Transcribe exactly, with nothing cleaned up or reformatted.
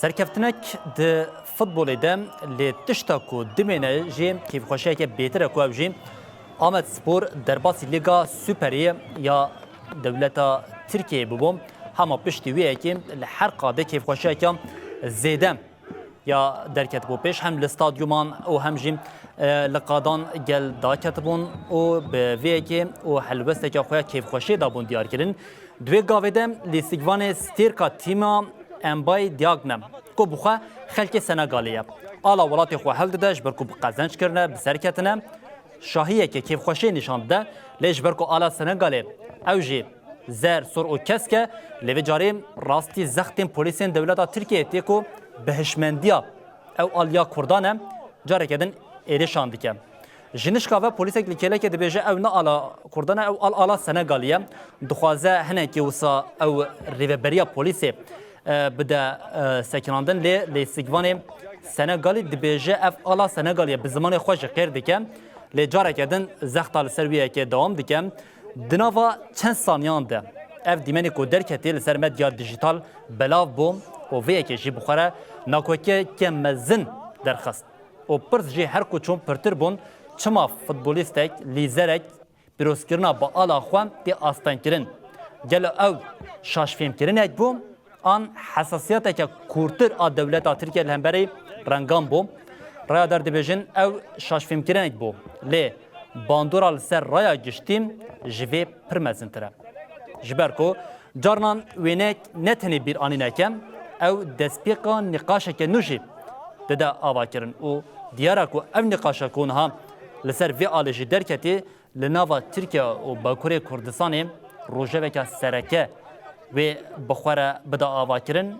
Serkeftinek di futbolê de, lê tişta ku dimêne jî kêfxweşiyeke bêtir e ku ew jî Amed Spor derbasî Lîga Superê ya dewleta Tirkiyeyê bûbû. Hema piştî wê yekê li her qadê kêfxweşiyeke zêde ya derketibû pêş, hem li stadyuman û hem jî, e, li qadan gel daketibûn û bi vê yekê û helwesteke xwe ya kêfxweşiyê dabûn diyarkirin. Di wê gavê de lîstikvanê stêrka tîma Mbaye Diagne, ku bi xwe xelkê Senegalê ye, ala welatê xwe hildide, ji ber ku bi qezenc kirine, bi ser ketine, şahiyeke kêfxweşiyê nîşan dide, lê ji ber ku ala Senegalê ew jî zer, sor û kesk e, lê vê carê rastî zextên polîsên dewleta Tirkiyeyê tê ku bi hişmendiya ew aliya Kurdan e, careke din êrişan dike. Ji nişka ve polîsek li kêlekê dibêje ew ne ala Kurdan e, ew al ala Senegalî ye. Dixwaze hinekî wisa ew rêveberiya polîsê, e, bide, e, sekinandin, lê lêstikvanê Senegalî dibêje ev ala Senegalî ye, bi zimanê xwe jî qêr dike. Lê careke din zexta li ser wî yekê dewam dike. Di nava çend saniyan de ev dîmenê ku derketî li ser medya dijîtal belav bû û vê yekê jî bi xwe re nakoyeke mezin derxist. Û pirs jî her ku çûn pirtir bûn, çima futbolîstek, lîzerek pîrozkirina bi ala xwe tê astengkirin? Gelo ew şaşfêmkirinek bû, an hesasiyeteke kûrtir a dewleta Tirkiye li hemberî rengan bû? Rayadar dibêjin ew şaşfêmkirinek bû, lê bandora li ser raya giştî ji vê pir mezintir e. Ji ber ku carinan wênek ne tenê bîranînek e, ew destpêka nîqaşeke nû jî dide avakirin û diyar e ku ev nîqaşa ku niha li ser vê alê jî derketî, li nava Tirkiye û Bakurê Kurdistanê rojeveke sereke wê bi xwe re bide avakirin